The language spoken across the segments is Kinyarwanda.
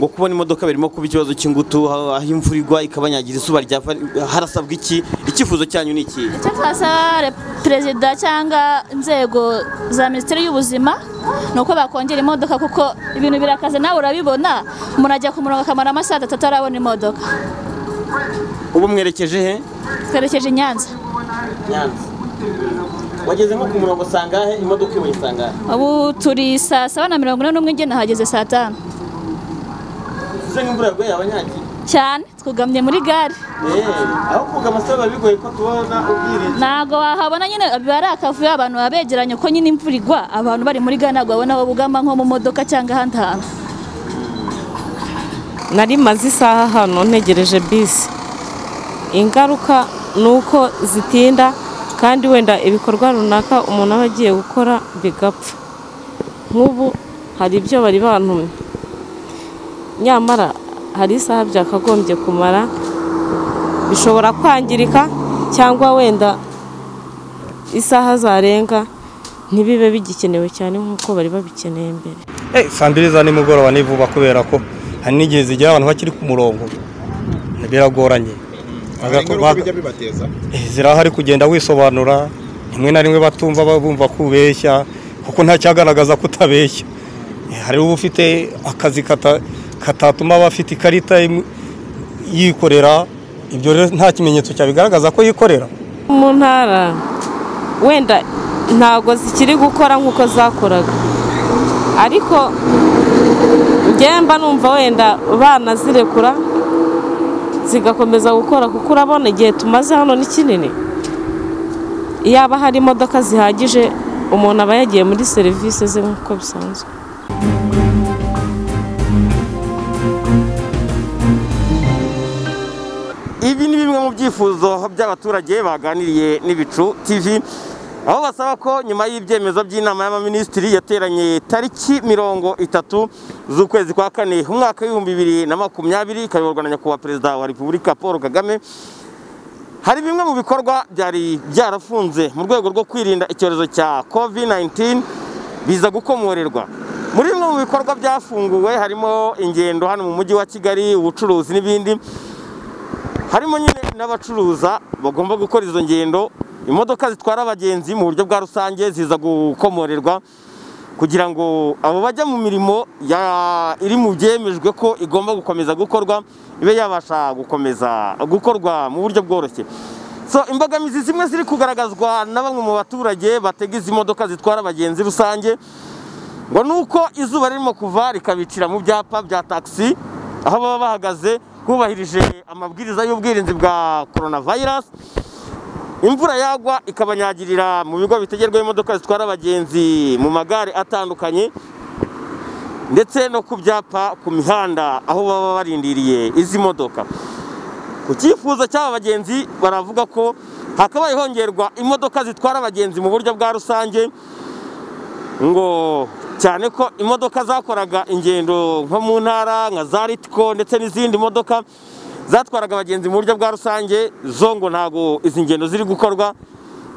Ngo kubona imodoka birimo kuba ikibazo cy'ingutu, aho imvura igwa ikabanyagira, izuba ryava, harasabwa iki? Icyifuzo cyanyu ni iki? Icyo twasaba perezida cyangwa inzego za minisiteri y'ubuzima ni uko bakongera imodoka, kuko ibintu birakaze, nawe urabibona, umuntu ajya ku murongo akamara amasaha 3 atarabona imodoka. Ubu mwerekeje he? Twerekeje i Nyanza. Nyanza. Wageze nko ku murongo sangahe? Imodoka ibonye sangahe? Ubu turi saa 7:41, njye nahageze saa 5. Uze nk'imvura yaguye yabanyagiye cyane, twugamye muri gare. Aho kugama se biba bigoye ko tubona ubwirinzi. Ntabwo wahabona nyine, biba ari akavuyo, abantu baba begeranye, ko nyine imvura igwa abantu bari muri gare ntabwo babona aho bugama nko mu modoka cyangwa ahandi hantu. Nari maze isaha hano ntegereje bisi. Ingaruka ni uko zitinda, kandi wenda ibikorwa runaka umuntu aba agiye gukora bigapfa. Nk'ubu hari ibyo bari bantumye, nyamara hari isaha byakagombye kumara, bishobora kwangirika cyangwa wenda isaha zarenga ntibibe bigikenewe cyane nk'uko bari babikeneye mbere. Saa 2 za nimugoroba ni vuba, kubera ko hari n'igihe zigera abantu bakiri ku murongo, biragoranye. Zirahari kugenda wisobanura, rimwe na rimwe batumva, bumva ko ubeshya, kuko nta cyagaragaza ko utabeshya. Hari uba ufite akazi katatuma abafite ikarita yikorera, ibyo rero nta kimenyetso cyabigaragaza ko yikorera. Mu ntara wenda ntabwo zikiri gukora nk'uko zakoraga, ariko njye mba numva wenda banazirekura zigakomeza gukora, kuko urabona igihe tumaze hano ni kinini. Iyaba hari imodoka zihagije umuntu aba yagiye muri serivisi ze nk'uko bisanzwe. Ibi ni bimwe mu byifuzo by'abaturage baganiriye n'Ibicu TV, aho basaba ko nyuma y'ibyemezo by'inama y'abaminisitiri yateranye tariki 30 z'ukwezi kwa kane umwaka w'2020, ikayoborwa na nyakubahwa Perezida wa Repubulika Paul Kagame, hari bimwe mu bikorwa byari byarafunze mu rwego rwo kwirinda icyorezo cya COVID-19 biza gukomorerwa. Muri bimwe mu bikorwa byafunguwe harimo ingendo hano mu mujyi wa Kigali, ubucuruzi n'ibindi. Harimo nyine n'abacuruza bagomba gukora izo ngendo, imodoka zitwara abagenzi mu buryo bwa rusange ziza gukomorerwa kugira ngo abo bajya mu mirimo iri mu byemejwe ko igomba gukomeza gukorwa ibe yabasha gukomeza gukorwa mu buryo bworoshye. So imbogamizi zimwe ziri kugaragazwa na bamwe mu baturage batega izi modoka zitwara abagenzi rusange, ngo nuko izuba ririmo kuva rikabicira mu byapa bya taxi aho baba bahagaze bubahirije amabwiriza y'ubwirinzi bwa coronavirus, imvura yagwa ikabanyagirira mu bigo bitegerwaho imodoka zitwara abagenzi mu magare atandukanye, ndetse no ku byapa ku mihanda aho baba barindiriye izi modoka. Ku cyifuzo cy'aba bagenzi baravuga ko hakabaye hongerwa imodoka zitwara abagenzi mu buryo bwa rusange, ngo cyane ko imodoka zakoraga ingendo nko mu ntara nka za Ritco ndetse n'izindi modoka zatwaraga abagenzi mu buryo bwa rusange zo ngo ntago izi ngendo ziri gukorwa,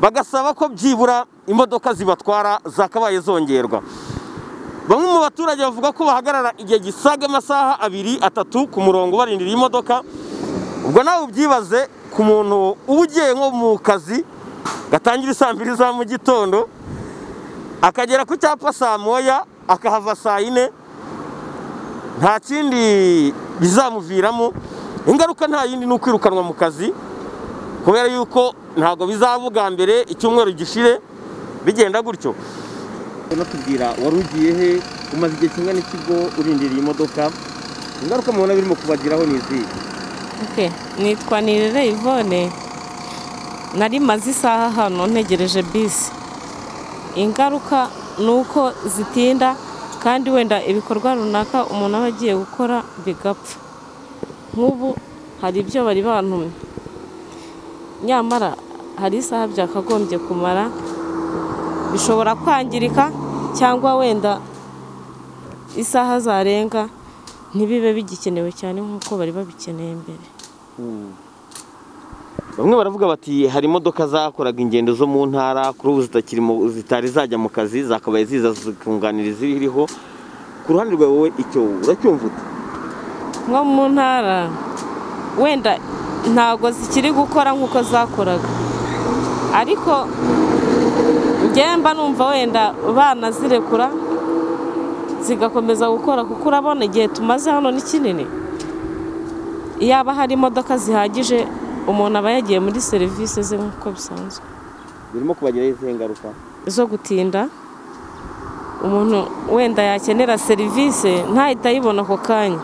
bagasaba ko byibura imodoka zibatwara zakabaye zongerwa. Bamwe mu baturage bavuga ko bahagarara igihe gisaga amasaha 2 3 ku murongo barindiriye imodoka. Ubwo nawe ubyibaze ku muntu uba ugiye nko mu kazi gatangira saa 2 za mu gitondo, akagera ku cyapa saa 1 akahava saa 4, nta kindi bizamuviramo ingaruka, nta yindi ni ukwirukanwa mu kazi, kubera yuko ntabwo bizavuga mbere icyumweru gishire bigenda gutyo. Unatubwira wari ugiye he, umaze igihe kingana ikigo urindiriye imodoka, ingaruka mubona birimo kubagiraho ni izihe? Okay, nitwa Nirere Yvonne, nari maze isaha hano ntegereje bisi. Ingaruka ni uko zitinda, kandi wenda ibikorwa runaka umuntu aba agiye gukora bigapfa. Nk'ubu hari ibyo bari bantumye, nyamara hari isaha byakagombye kumara, bishobora kwangirika cyangwa wenda isaha zarenga ntibibe bigikenewe cyane nk'uko bari babikeneye mbere. Bamwe baravuga bati hari imodoka zakoraga ingendo zo mu ntara kuri ubu zitari zajya mu kazi, zakabaye ziza zikunganira iziriho. Ku ruhande rwawe wowe icyo uracyumva ute? Nko mu ntara wenda ntabwo zikiri gukora nk'uko zakoraga, ariko njye mba numva wenda banazirekura zigakomeza gukora, kuko urabona igihe tumaze hano ni kinini. Iyaba hari imodoka zihagije umuntu aba yagiye muri serivisi ze nk'uko bisanzwe. Birimo kubagiraho izihe ngaruka? Zo gutinda, umuntu wenda yakenera serivisi ntahita ayibona ako kanya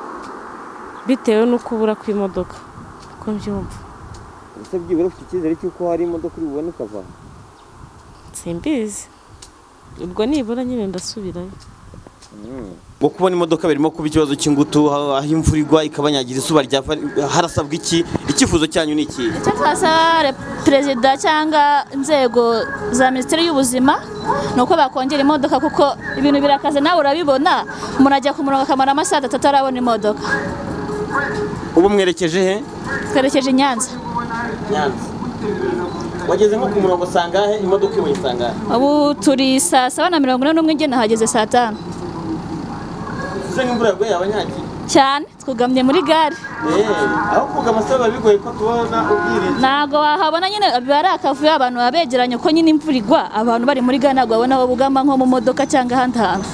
bitewe no kubura kw'imodoka, uko mbyumva. Ese byibura ufite icyizere cy'uko hari imodoka uri bubone ukava? Simbizi, ubwo nibura nyine ndasubirayo. Ngo kubona imodoka birimo kuba ikibazo cy'ingutu, aho imvura igwa ikabanyagira, izuba ryava, harasabwa iki? Icyifuzo cyanyu ni iki? Icyo twasaba perezida cyangwa inzego za minisiteri y'ubuzima ni uko bakongera imodoka, kuko ibintu birakaze nawe urabibona, umuntu ajya ku murongo akamara amasaha 3 atarabona imodoka. Ubu mwerekeje he? Twerekeje i Nyanza. Nyanza. Wageze nko ku murongo sangahe? Imodoka iwe sangahe? Ubu turi saa 7:41, njye nahageze saa 5. Uze nk'imvura yaguye abanyagiye cyane, twugamye muri gare. Aho kugama se biba bigoye ko tubona ubwirinzi? Ntabwo wahabona nyine, biba ari akavuyo, abantu baba begeranye, ko nyine imvura igwa abantu bari muri gare ntabwo babona aho bugama nko mu modoka cyangwa ahandi hantu.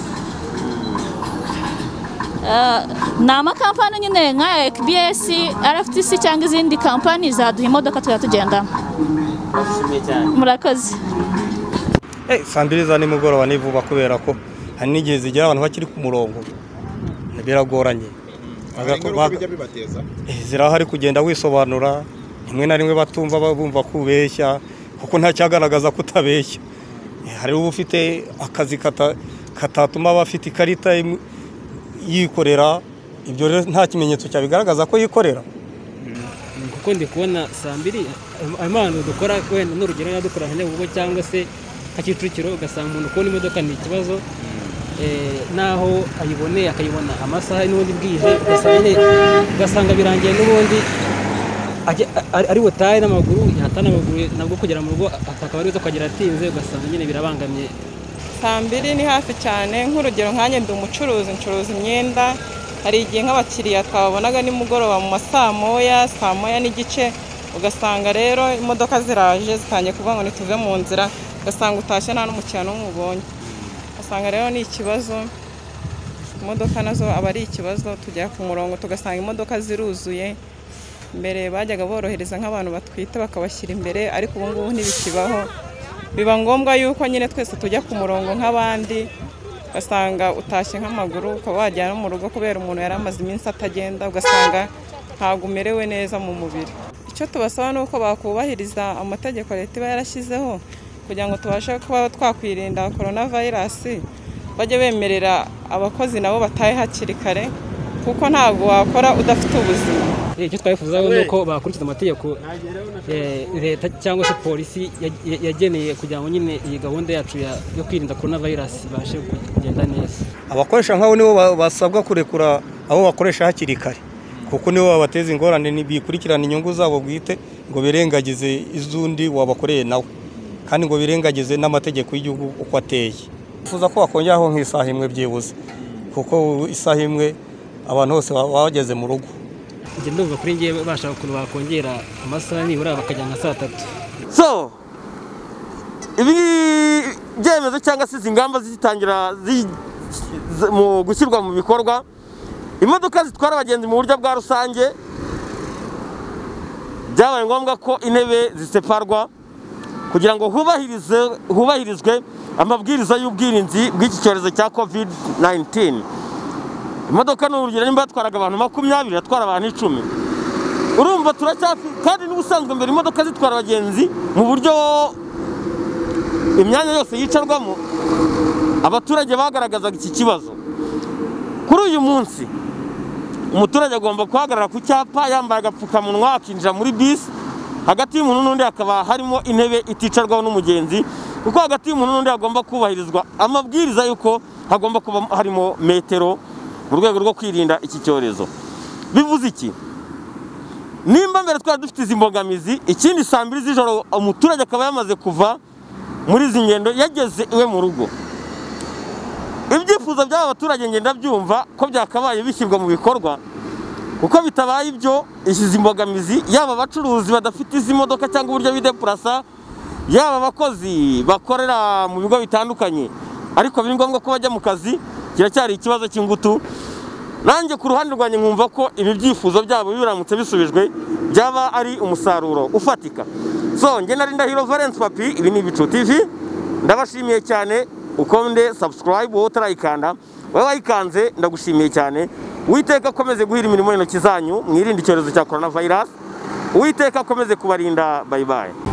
Ni amakampani nyine nka KBS, RFTC cyangwa izindi kampani zaduha imodoka tukajya tugendamo. Murakoze. Saa 2 za nimugoroba ni vuba, kubera ko hari n'igihe zigera abantu bakiri ku murongo, biragoranye. Zirahari kugenda wisobanura, rimwe na rimwe batumva bumva ko ubeshya, kuko nta cyagaragaza ko utabeshya. Hari uba ufite akazi katatuma abafite ikarita yikorera, ibyo rero nta kimenyetso cyabigaragaza ko yikorera. Kuko ndi kubona saa 2 ahantu dukora wenda n'urugero yadukora nka Nyabugogo cyangwa se nka Kicukiro, ugasanga umuntu kubona imodoka ni ikibazo, naho ayiboneye akayibona amasaha n'ubundi bwije, ugasanga birangiye n'ubundi ari butahe n'amaguru, yatana amaguru nabwo kugera mu rugo akaba ari ukagera atinze, ugasanga nyine birabangamye. Saa 2 ni hafi cyane. Nk'urugero nkanjye ndi umucuruzi, ncuruza imyenda, hari igihe nk'abakiriya twababonaga nimugoroba mu masaa 1, saa 1:15, ugasanga rero imodoka ziraje zitangiye kuvuga ngo ntituve mu nzira, ugasanga utashye nta n'umukiriya n'umwe ubonye. Ugasanga rero ni ikibazo, imodoka nazo aba ari ikibazo, tujya ku murongo tugasanga imodoka ziruzuye. Mbere bajyaga borohereza nk'abantu batwite bakabashyira imbere, ariko ubu ngubu ntibikibaho. Biba ngombwa yuko nyine twese tujya ku murongo nk'abandi, ugasanga utashye nk'amaguru ukaba wajyana mu rugo kubera umuntu yari amaze iminsi atagenda, ugasanga ntabwo umerewe neza mu mubiri. Icyo tubasaba ni uko bakubahiriza amategeko leta iba yarashyizeho kugira ngo tubashe kuba twakwirinda korona vayirasi, bajye bemerera abakozi nabo batahe hakiri kare, kuko ntabwo wakora udafite ubuzima. Icyo twifuza ni uko bakurikiza amategeko leta cyangwa se polisi yageneye kugira ngo nyine iyi gahunda yacu yo kwirinda korona vayirasi ibashe kugenda neza. Abakoresha nk'abo nibo basabwa kurekura abo bakoresha hakiri kare, kuko nibo babateza ingorane, bikurikirana inyungu zabo bwite ngo birengagize iz'undi wabakoreye nawe, kandi ngo birengagize n'amategeko y'igihugu uko ateye. Twifuza ko bakongeraho nk'isaha imwe byibuze, kuko isaha imwe abantu bose bageze mu rugo. Njye ndumva kuri njye bashaka ukuntu bakongera amasaha nibura bakajya nka saa 3. So ibi byemezo cyangwa se izi ngamba zitangira mu gushyirwa mu bikorwa, imodoka zitwara abagenzi mu buryo bwa rusange byabaye ngombwa ko intebe ziseparwa kugira ngo hubahirizwe amabwiriza y'ubwirinzi bw'iki cyorezo cya COVID-19. Imodoka ni urugero, nimba yatwaraga abantu 20 yatwara abantu 10. Urumva turacyafi, kandi n'ubusanzwe mbere imodoka zitwara abagenzi mu buryo imyanya yose yicarwamo, abaturage bagaragazaga iki kibazo. Kuri uyu munsi umuturage agomba guhagarara ku cyapa yambaye agapfukamunwa akinjira muri bisi, hagati y'umuntu n'undi hakaba harimo intebe iticarwaho n'umugenzi, kuko hagati y'umuntu n'undi hagomba kubahirizwa amabwiriza y'uko hagomba kuba harimo metero mu rwego rwo kwirinda iki cyorezo. Bivuze iki? Nimba mbere twari dufite izi mbogamizi, ikindi saa 2 z'ijoro umuturage akaba yamaze kuva muri izi ngendo yageze iwe mu rugo. Ibyifuzo by'aba baturage ngenda byumva ko byakabaye bishyirwa mu bikorwa, Kuko bitabaye ibyo, izi imbogamizi, yaba abacuruzi badafite izi modoka cyangwa uburyo bidepurasa, yaba abakozi bakorera mu bigo bitandukanye ariko biri ngombwa ko bajya mu kazi, kiracyari ikibazo cy'ingutu. Nanjye ku ruhande rwanjye nkumva ko ibi byifuzo byabo biramutse bisubijwe byaba ari umusaruro ufatika. So njye nari Ndahiro Valence Papi, ibi ni Ibicu TV, ndabashimiye cyane. Ukonde subscribe wowe utarayikanda, wowe wayikanze ndagushimiye cyane. Uwiteka akomeze guhira imirimo y'intoki zanyu, mwirinde icyorezo cya coronavirus. Uwiteka akomeze kubarinda. Bye bye.